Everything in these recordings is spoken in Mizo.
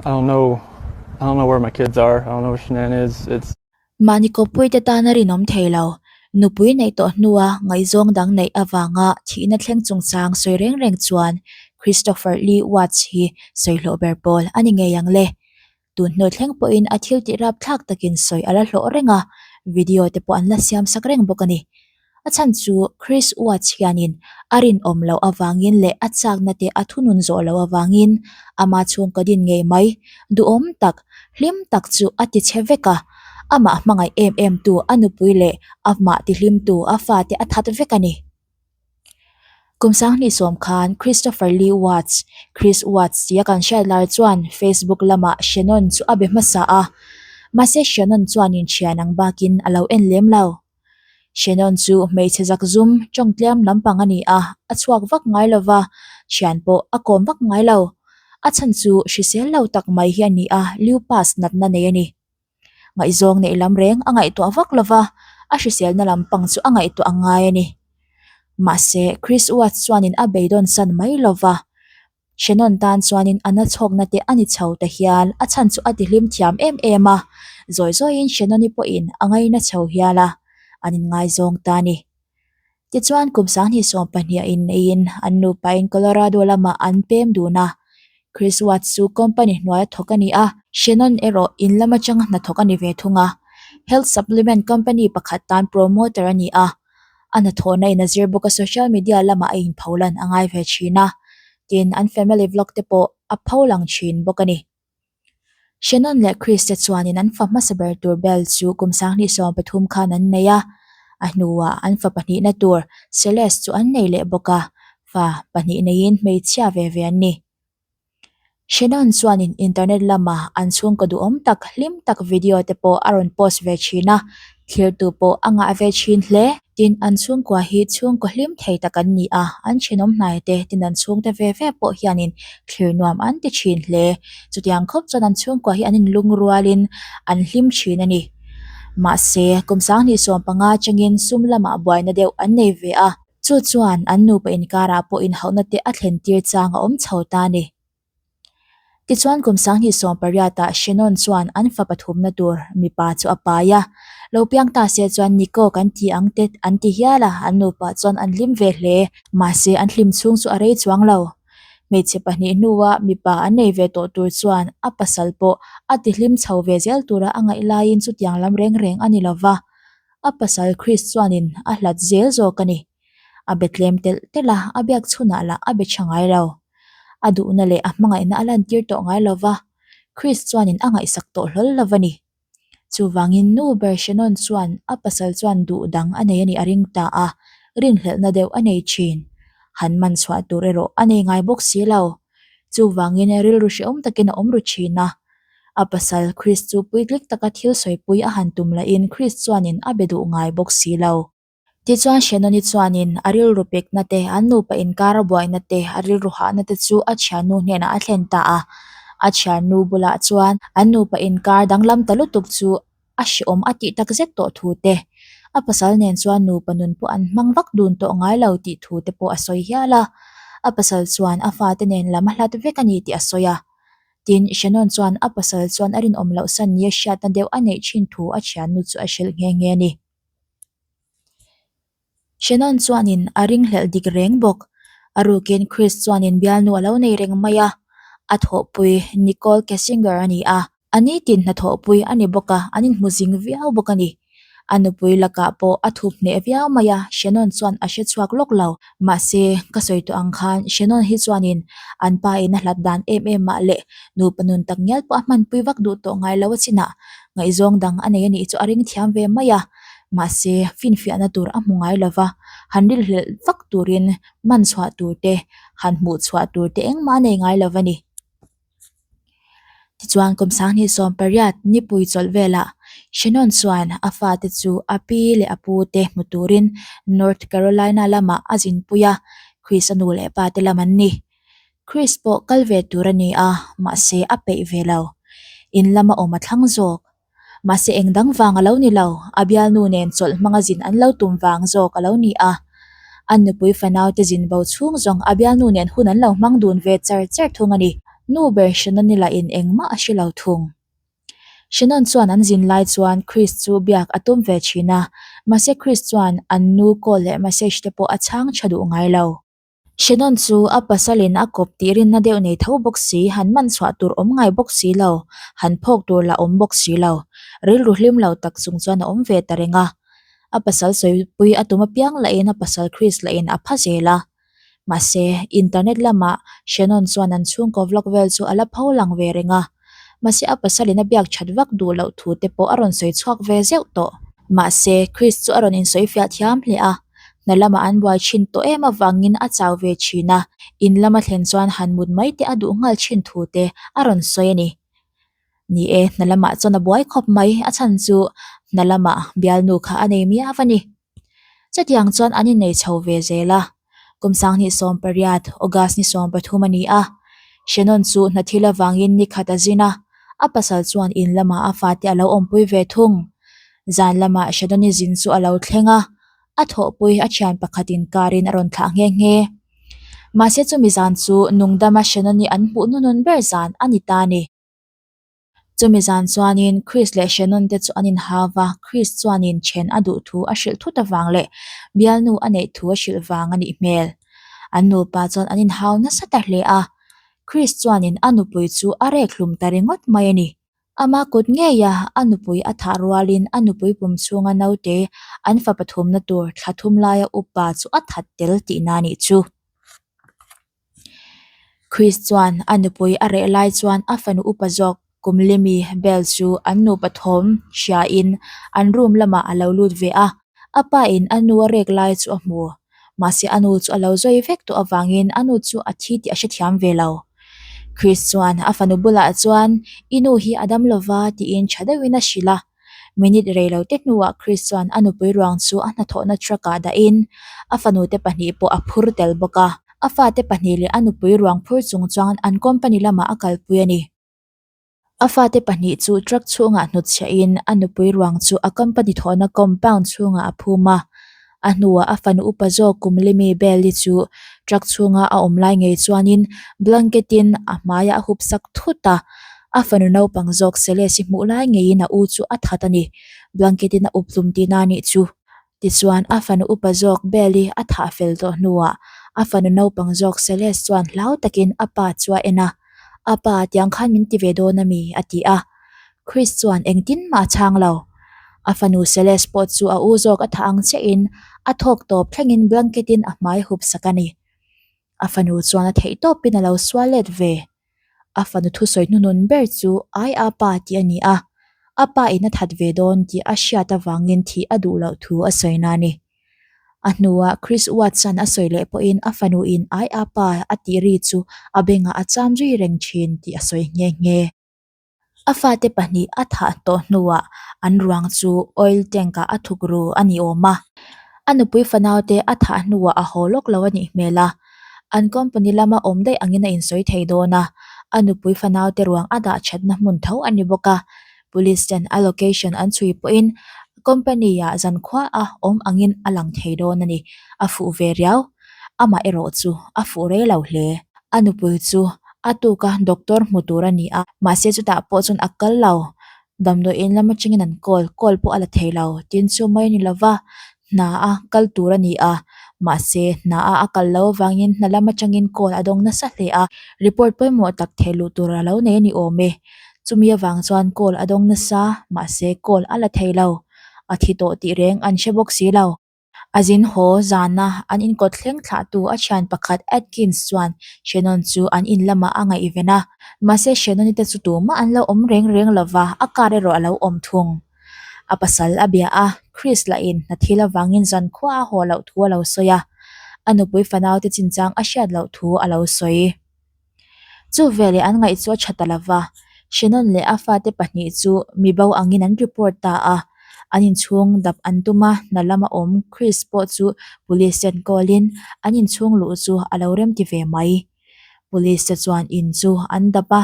I don't know I don't know where my kids are, I don't know where Shanann is, it's. Mahni kawppuite tana rinawm thei lo, nupui neih tawh hnua ngaihzawng dang neih avanga thihna thleng chungchang sawi reng reng chuan Christopher Lee Watts hi sawi hlawh ber pawl a ni ngei ang le. Tun hnu thleng pawhin a thil tih rapthlak takin sawi a la hlawh reng a, video te pawh an la siam sak reng bawk a ni. A chhan chu Chris Watts hianin a rinawm loh avangin leh a chakna te a thunun zawh loh avangin ama chhungkaw din ngei mai, duhawm tak, hlim tak chu a ti chhe vek a, amah hmangaih em em tu a nupui leh amah tihlimtu a fate a that vek a ni. Kum sanghnih sawm khan Christopher Lee Watts, Chris Watts tia kan hriat lar chuan Facebook lamah Shannon chu a be hmasa a, mahse Shannon chuanin thian ang bakin a lo en lem lo. Shannon chu hmeichhe zakzum tawng tlem lampang a ni a, a chhuak vak ngai lo va, thian pawh a kawm vak ngai lo. A chhan chu hrisel lo tak mai hi a ni a, lupus natna nei a ni. Ngaihzawng neih lam reng a ngaihtuah vak lo va, a hriselna lam pang chu a ngaihtuah a ngai a ni. Mahse, Chris Watts chuanin a beidawn san mai lo va, Shannon tan chuanin a nachhawkna te a ni chho ta hial, a chhan chu a tihlim thiam em em a, zawi zawiin Shannon-i pawhin a ngaina chho hial a, an inngaizawng ta a ni. Tichuan, kum 2020 a inneiin an nupain Colorado lamah an pem dun a. Chris Watts chu company hnuaia thawk a ni a, Shannon erawh in lam atanga hnathawk a ni ve thung a. Health supplement company pakhat tan promoter a ni a, a hnathawhna in a zir bawk a social media lamah a inpholan a ngai ve thin a, tin an family vlog te pawh a pholang thin bawk a ni. Shannon leh Chris te chuanin an fa hmasa ber tur Belle chu kum 2013 khan an nei a, a hnuah an fa pahnihna tur Celeste chu an nei leh bawk a, fa pahnih neiin hmeichhia ve ve an ni. Shannon chuanin internet lama an chhungkaw duhawm tak hlim tak video te pawh a rawn post ve thin a, thlirtu pawh a ngah ve thin hle. Tin, an chhungkua hi chhungkaw hlim thei tak an ni a, an thenawm hnai te tin an chhungte ve ve pawh hianin thlir nuam an ti thin hle. Chutiang khawp chuan an chhungkua hi an inlung rualin an hlim thin a ni. Mahse, kum 2015 atangin sum lamah buaina deuh an nei ve a. Chu chuan an nupa inkarah pawh inhauhna te a thlen tir chang a awm chho ta a ni. Tichuan kum 2018 ah Shannon chuan an fa pathumna tur mipa chu a pai a, lo piang ta se chuan Nico kan ti ang te an ti hial a, an nupa chuan an hlim ve hle. Mahse an hlim chhung chu a rei chuang lo. Hmeichhe pahnih hnua mipa an nei ve tawh tur chuan a pasal pawh a ti hlim chho ve zel tura a ngaih laiin chutiang lam reng reng a ni lova, a pasal Chris chuanin a hlat zel zawk a ni. A be tlem telh telh a, a biak chhunah lah a be tha ngai lo. A duhna leh a hmangaihna a lantir tawh ngai lo va, Chris chuanin a ngaihsak tawh hlawl lo va ni. Chuvangin nu ber Shannon chuan a pasal chuan duh dang a nei a nih a ring ta a, rinhlelhna deuh a nei thin. Han man chhuah tur erawh a nei ngai bawk si lo. Chuvangin rilru hrehawm takin a awm ru thin a. A pasal Chris chu puitling taka thil sawipui a han tum lahin Chris chuanin a be duh ngai bawk si lo. Tichuan Shannon-i chuanin a rilru pekna te, an nupa inkar a buaina te, a rilru hahna te chu a thiannu hnenah a thlen ta a. A thiannu bulah chuan an nupa inkar danglam ta lutuk chu a hrehawm a tih tak zet tawh thu te, a pasal nen chuan nupa nun pawh an hmang vak dun tawh ngai lo tih thu te pawh a sawi hial a. A pasal chuan a fate nen lam a hlat vek a ni tih a sawi a. Tin, Shannon chuan a pasal chuan a rinawm loh san nia hriatna deuh a neih thin thu a thiannu chu a hrilh nghe nghe a ni. Shannon chuanin a ringhlelh dik reng bawk. A rukin Chris chuanin bialnu a lo nei reng mai a, a thawhpui Nicole Kessinger a ni a. A nitin hnathawhpui a ni bawk a, an inhmu zing viau bawk a ni. A nupui lakah pawh a thup hneh viau mai a, Shannon chuan a hre chhuak lawk lo. Mahse, ka sawi tawh ang khan Shannon hi chuanin an pa in a hlat dan em em mah leh nupa nun tak ngial pawh a hmanpui vak duh tawh ngai lo achinah Ngaihzawng dang a nei a nih chu a ring thiam ve mai a, mahse finfiahna tur a hmu ngai lo va, han rilhlelh vak turin man chhuah tur te, han hmuh chhuah tur te engmah a nei ngai lo va ni. Tichuan kum 2018 nipui chawlh velah Shannon chuan a fate chu a pi leh a pu te hmu turin North Carolina lamah a zinpui a, Chris-a nu leh pa te lam an ni. Chris pawh kal ve tur a ni a, mahse a peih ve lo. In lama awm a thlang zawk. Mahse eng dang vang a lo ni lo, a bialnu nen chawlh hmanga zin an lo tum vang zawk a lo ni a. An nupui fanau te zin bo chhung zawng a bialnu nen hun an lo hmang dun ve char char thung a ni. Nu ber Shannon-i lahin engmah a hre lo thung. Shannon chuan an zin lai chuan Chris chu biak a tum ve thin a, mahse Chris chuan an nu call leh message te pawh a chhang tha duh ngai lo. Shannon chu a pasalin a kawp tih rinna deuh nei tho bawk si, han man chhuah tur awm ngai bawk si lo, han phawk tur lah awm bawk si lo. Rilru hlim lo tak chung chuan a awm ve ta reng a. A pasal sawipui a tum apiang lahin a pasal Chris lahin a pha zel a. Mahse, internet lamah Shannon chuan an chhungkaw vlog vel chu a la pho lang ve reng a. Mahse, a pasalin a biak that vak duh loh thu te pawh a rawn sawi chhuak ve zeuh tawh. Mahse, Chris chu a rawn insawi fiah thiam hle a. Hna lamah an buai thin tawh em avangin a chau ve thin a, in lama thlen chuan han mut mai te a duh nghal thin thu te a rawn sawi a ni. Ni e, hna lamah chuan a buai khawp mai, a chhan chu hna lamah bialnu kha a nei miau a ni. Chutiang chuan an innei chho ve zel a, kum 2018 August ni 13 a ni a, Shannon chu hna thil avangin ni khat a zin a, a pasal chuan in lamah a fate a lo awmpui ve thung. Zan lamah Shannon-i zin chu a lo thleng a, a thawhpui a thian pakhatin car in a rawn thlah nghe nghe. Mahse chumi zan chu nungdama Shannon-i an hmuh nunun ber zan a ni ta a ni. Chumi zan chuanin Chris leh Shannon te chu an inhau va, Chris chuanin then a duh thu a hrilh thut avang leh bialnu a neih thu a hrilh vang a nih hmel. An nupa chuan an inhau nasa ta hle a, Chris chuanin a nupui chu a rek hlum ta ringawt mai a ni. Ama kut ngeia a nupui a thah rualin a nupui pum chhunga naute an fa pathumna tur thla thum laia upa chu a that tel tihna a nih chu. Chris chuan a nupui a reh lai chuan a fanu upa zawk kum limi Belle chu an nupa thawm hriain an room lamah a lo lut ve a, a pa in a nu a rek lai chu a hmu. Mahse a nu chu a lo zawi vek tawh avangin a nu chu a thi tih a hrethiam ve lo. Chris chuan a fanu bulah chuan I nu hi a dam lova tiin tha deuhin a hrilh a. Minute rei lo te hnuah Chris chuan a nupui ruang chu a hnathawhna truck ah dahin a fanu te pahnih pawh a phur tel bawk a. A fate pahnih leh a nupui ruang phur chung chuan an company lamah a kalpui a ni. A fate pahnih chu truck chhungah hnutchhiahin a nupui ruang chu a company thawhna compound chhungah a phum a. A hnuah a fanu upa zawk kum limi Belle-i chu truck chhunga a awm lai ngei chuanin blanket-in a hmaiah a hup sak thut a. A fanu naupang zawk Celeste-i hmuh lai ngeiin a u chu a that a ni. Blanket-in a up hlum tihna a nih chu. Tichuan, a fanu upa zawk Belle-i a thah fel tawh hnuah a fanu naupang zawk Celeste chuan hlau takin a pa chu a en a, A pa, tiang khan min ti ve dawn a mi? a ti a. Chris chuan engtin mah a chhang lo. A fanu Celeste pawh chu a u zawk a thah ang chiahin a thawk tawp thlengin blanket-in a hmai hup sak a ni. A fanu chuan a theih tawpin a lo sual let ve. A fanu thusawi hnunun ber chu Ai a pa tih a ni a, a pa in a that ve dawn tih a hriat avangin thih a duh loh thu a sawi na a ni. A hnuah Chris Watson a sawi leh pawhin a fanu in Ai a pa a tih ri chu a bengah a cham zui reng thin tih a sawi nghe nghe. A fate pahnih a thah tawh hnuah an ruang chu oil tank ah a thuk ru a ni awm a. A nupui fanaute a thah hnuah a haw lawk lo a nih hmel a. An company lama awm daih angin a insawi thei dawn a, a nupui fanaute ruang a dah thatna hmun tho a ni bawk a. Police ten a location an chhui pawhin company ah zankhua a awm angin a lang thei dawn a ni. A fuh ve riau. Amah erawh chu a fuh rei lo hle. A nupui chu a tuka doctor hmu tur a ni a, mahse chutah pawh chuan a kal lo. Damdawiin lam atangin an call, call pawh a la thei lo. Tin chu mai a ni lova, hna a kal tur a ni a, mahse hna a a kal lo avangin hna lam atangin call a dawng nasa hle a, report pawimawh tak theh luh tur a lo nei a ni awm e. Chumi avang chuan call a dawng nasa, mahse call a la thei lo. A thi tawh tih reng an hre bawk si lo. A zin haw zana an inkawt thleng thlahtu a thian pakhat Atkins chuan Shannon chu an in lamah a ngaihven a, mahse Shannon-i te chu tumah an lo awm reng reng lova, a car erawh a lo awm thung. A pasal a bia a, Chris lahin hna thil avangin zankhua a haw loh thu a lo sawi a, a nupui fanaute chinchang a hriat loh thu a lo sawi. Chu veleh an ngaih chu a tha ta lova, Shannon leh a fate pahnih chu mi bo angin an report ta a, an inchhung dap an tum a, hna lama awm Chris pawh chu police ten call in an inchhung luh chu a lo remti ve mai. Police te chuan in chu an dap a,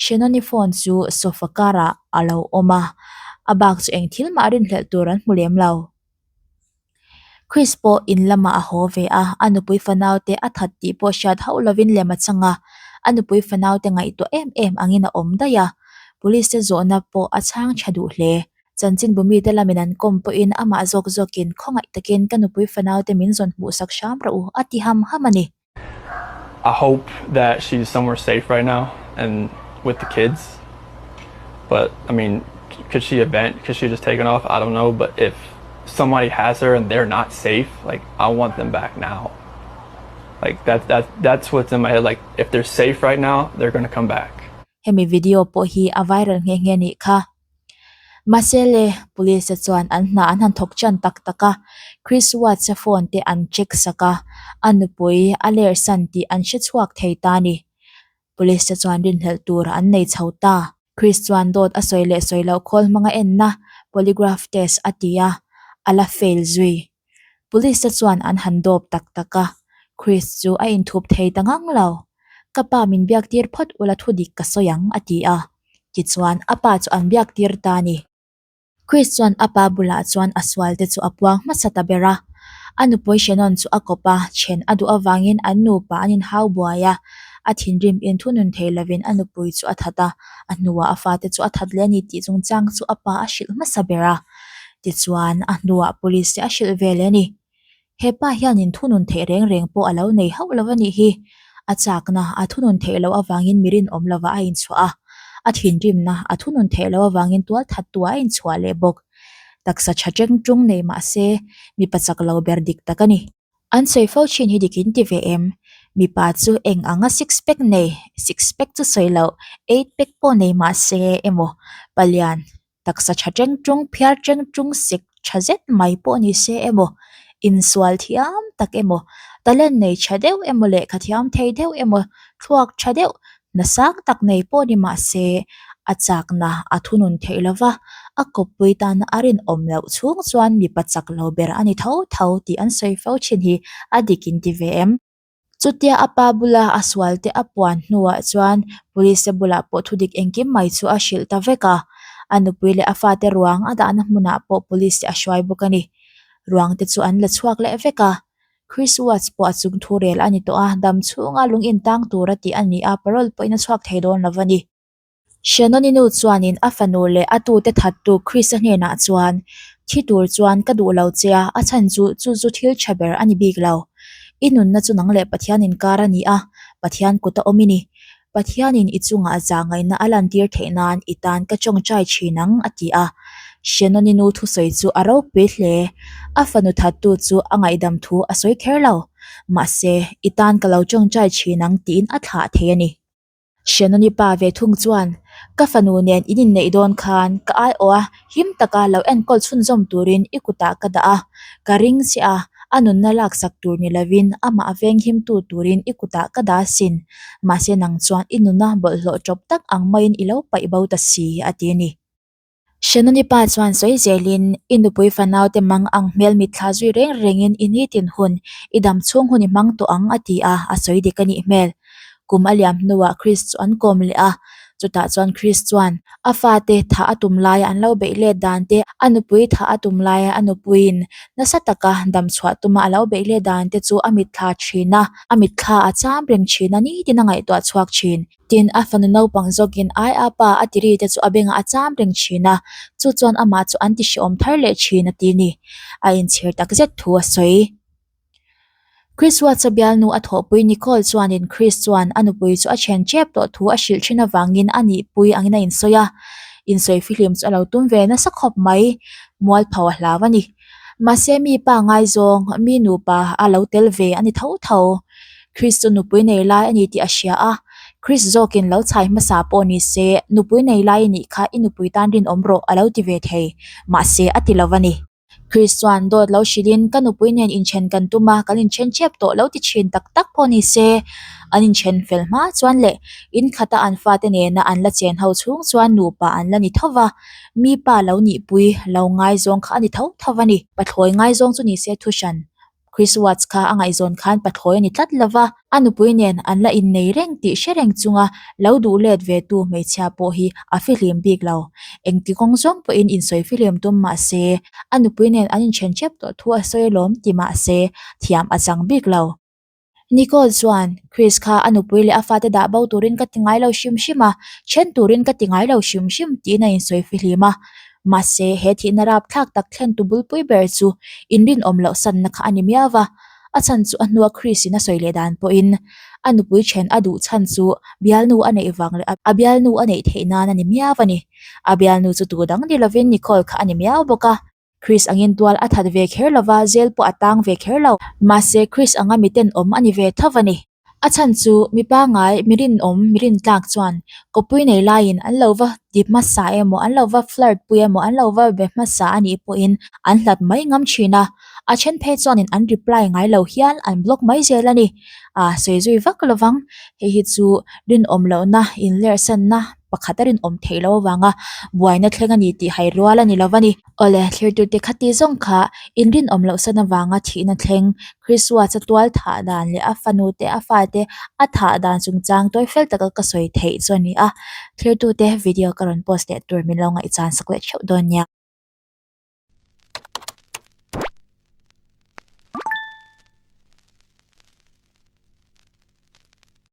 Shannon-i phone chu sofa car ah a lo awm a, a bak chu eng thil mah rinhlelh tur an hmu lem lo. Chris pawh in lamah a haw ve a, a nupui fanau te a that tih pawh hriat hauh lovin lem a chang a. A nupui fanaute ngaihtuah em em angin a awm daih a, police te zawhna pawh a chhang tha duh hle. Chanchinbu mite lamin an kawm pawhin amah zawk zawkin khawngaih takin ka nupui fanaute min zawn hmuhsak hram rawh u a ti ham ham a ni. I hope that she's somewhere safe right now and with the kids but I mean could she have been could she have just taken off I don't know but if somebody has her and they're not safe like I want them back now like that that that's what's in my head like if they're safe right now they're gonna come back. Hemi video pawh hi a viral nghe nghe nih kha. Mahse le, police te chuan an hna an han thawk chan tak tak a, Chris Watts-a phone te an check sak a, a nupui a ler san tih an hre chhuak thei ta a ni. Police te chuan rinhlelh tur an nei chho ta. Chris chuan dawt a sawi leh sawi loh khawl hmanga enna, polygraph test, a ti a, a la fail zui. Police te chuan an han dawp tak tak a, Chris chu a inthup thei ta ngang lo. Ka pa min biak tir phawt ula thu dik ka sawi ang, a ti a. Tichuan a pa chu an biak tir ta a ni. Chris chuan a pa bulah chuan a sual te chu a puang hmasa ta ber a. A nupui Shannon chu a kawp a, then a duh avangin an nupa an inhau buai a. A thinrim in thunun thei lovin a nupui chu a that a, a hnuah a fate chu a that leh a ni tih chungchang chu a pa a hrilh hmasa ber a. Tichuan, a hnuah police te a hrilh ve leh a ni. He pa hianin thunun theih reng reng pawh a lo nei hauh lo a nih hi. A chakna a thunun theih loh avangin mi rinawm lovah a inchhuah a, a thinrimna a thunun theih loh avangin tual that tuah a inchhuah leh bawk. Taksa tha cheng tung nei mah se, mipa chak lo ber dik tak a ni. An sawi fo thin hi dik in ti ve em? Mipa chu eng anga six pack nei, six pack chu sawi loh, eight pack pawh nei mah se emaw, palian, taksa tha cheng tung, phiar cheng tung sek tha zet mai pawh ni se emaw, insual thiam tak emaw, talent nei tha deuh emaw lehkha thiam thei deuh emaw, thluak tha deuh, hna sang tak nei pawh ni mah se, a chakna a thunun theih lo va, a kawppui tana a rinawm loh chhung chuan mipa chak lo ber a ni tho tho tih an sawi fo thin hi a dik in ti ve em? Chutia a pa bula a sual te a puan hnuah chuan police te bulah pawh thudik engkim mai chu a hrilh ta vek a, a nupui leh a fate ruang a dahna hmunah pawh police te a hruai bawk a ni. Ruang te chu an la chhuak leh vek a, Chris Watts pawh a chung thu rel a ni tawh a, dam chhunga lung intang tura tih a ni a, parole pawhin a chhuak thei dawn lo a ni. Shannon-i nu chuanin a fanu leh a tute thattu Chris-a hnenah chuan, Thi tur chuan ka duh lo che a, a chhan chu chu chu thil tha ber a ni bik lo. I nunna chu nang leh Pathian inkar a ni a, Pathian kut a awm i ni. Pathianin i chungah zahngaihna a lantir theih nan i tan ka tawngtai thin ang, a ti a. Shannon-i nu thusawi chu a ropui hle. A fanu thattu chu a ngaihdam thu a sawi kher lo. Mahse, i tan ka lo tawngtai thin ang tiin a thlah thei a ni. Shannon-i pa ve thung chuan, Ka fanu nen in inneih dawn khan ka aiawh a, him taka lo enkawl chhunzawm turin i kutah ka dah a, ka ring che a, a nunna laksak tur ni lovin amah venghimtu turin i kutah ka dah asin, mahse nang chuan i nuna bawlhhlawh ṭawp tak ang maiin i lo paih bo ta si, a ti a ni. Shannon-i pa chuan sawi zelin, I nupui fanaute mang ang hmel mitthla zui reng rengin i nitin hun, i dam chhung hun i hmang tawh ang, a ti a, a sawi dik a nih hmel. Kum a liam hnuah Chris chu an kawm leh a, chutah chuan Chris chuan a fate thah a tum laia an lo beih let dan te, a nupui thah a tum laia a nupuiin nasa taka dam chhuah tuma a lo beih let dan te chu a mitthla thin a, a mitthla a cham reng thin a, nitin a ngaihtuah chhuak thin. Tin, a fanu naupang zawkin ai a pa a tiri te chu a bengah a cham reng thin a, chu chuan amah chu an ti hrehawm thar leh thin a ti ni. A inchhir tak zet thu a sawi. Chris Watts-a bialnu a thawhpui Nicole chuanin Chris chuan a nupui chu a then tep tawh thu a hrilh thin avangin a nihpui angin a insawi a, insawi fihlim chu a lo tum ve nasa khawp mai, mualpho a hlau a ni. Mahse mi pa ngaizawng, mi nupa a lo tel ve a ni tho tho. Chris chu nupui nei lai a ni tih a hria a, Chris zawkin lo chhai hmasa pawh ni se, nupui nei lai i nih kha i nupui tan rinawm rawh a lo ti ve thei, mahse a ti lo a ni. Chris chuan dawt lo hrilhin ka nupui nen inthen kan tum a, kan inthen tep tawh lo ti thin tak tak pawh ni se, an inthen fel hma chuan leh in khata an fate nena an la chen ho chhung chuan nupa an la ni tho va, mi pa lo nihpui lo ngaizawng kha a ni tho tho a ni. Pathlawi ngaizawng chu ni se thuhran Chris Watts kha a ngaihzawn khan pathlawi a ni tlat lo va, a nupui nen an la innei reng tih hre reng chunga lo duh let ve tu hmeichhia pawh hi a fihlim bik lo. Engti kawng zawng pawhin insawi fihlim tum mah se, a nupui nen an inthen tep tawh thu a sawi alawm ti mah se, thiam a chang bik lo. Nicole chuan, Chris kha a nupui leh a fate dah bo turin ka ti ngai lo hrim hrim a, then turin ka ti ngai lo hrim hrim tiin a insawi fihlim a. Mahse, he thihna rapthlak tak thlen tu bulpui ber chu inrinawm loh sanna kha a ni miau va. A chhan chu a hnua Chris in a sawi leh dan pawhin a nupui then a duh chhan chu bialnu a neih vang leh a bialnu a neih theih nan a ni miau a ni. A bialnu chu tu dang ni lovin Nicole kha a ni miau bawk a. Chris angin tual a that ve kher lova, jail pawh a tang ve kher lo. Mahse Chris anga miten awm a ni ve tho a ni. A chhan chu mi pangngai, mi rinawm, mi rintlak chuan kawpui nei laiin an lo va ti hmasa emaw, an lo va flirt pui emaw, an lo va be hmasa a nih pawhin an hlat mai ngam thin a. A then phei chuanin an reply ngai lo hial an block mai zel a ni. Ah, sawi zui vak lovang. Hei hi chu rinawm lohna, inlerhsanna pakhat a rinawm theih loh avanga buaina thleng a ni tih hai rual a ni lo va ni. Awle, thlirtute khati zawng kha inrinawm loh san avanga thihna thleng Krisua cha tual thah dan leh a fanute a fate a thah dan chungchang tawi fel taka ka sawi theih chu a ni a. Thlirtute video ka rawn post leh tur min lo ngaihchan sak leh theuh dawn nia.